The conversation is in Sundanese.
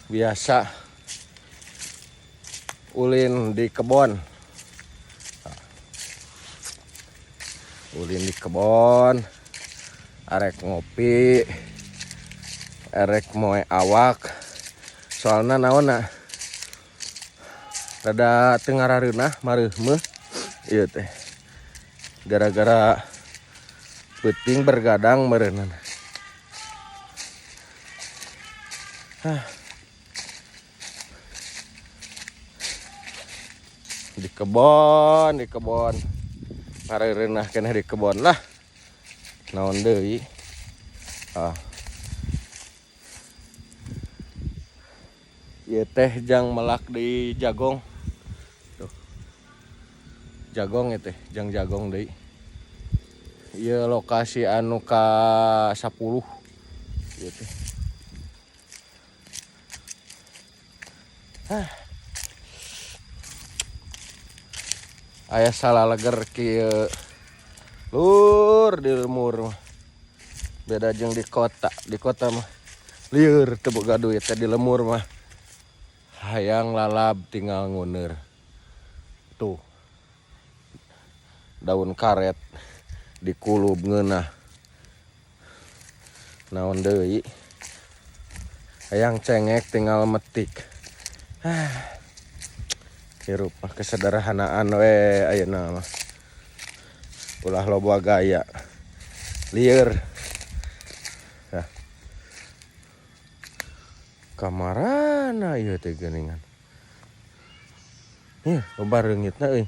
Biasa ulin di kebon. Ulin di kebon, arek ngopi, erek moe awak. Soalna naonna, rada teu ngarareunah mareuhmeuh ieu teh. Gara-gara peuting bergadang meureunana. Hah. Di kebon, di kebon. Ngareunah keneh di kebon lah. Naon deui? Ah. Ieu teh jang melak di jagong. Tuh. Jagong ieu teh, jang jagong deui. Ieu lokasi anu ka 10 ieu teh. Hah. Aya salaleger kieu. Lur di lemur mah. Beda jeung di kota. Di kota mah lieur teu boga duit teh, di lemur mah hayang lalab tinggal nguneur. Tuh. Daun karet dikulub ngeunah. Naon deui? Hayang cengek tinggal metik. Hah. Hirup mah kesederhanaan we ayeuna mah. Ulah loba gaya. Lieur. Hah. Kamarana ieu teh geuningan. Ih, loba reungitna euy.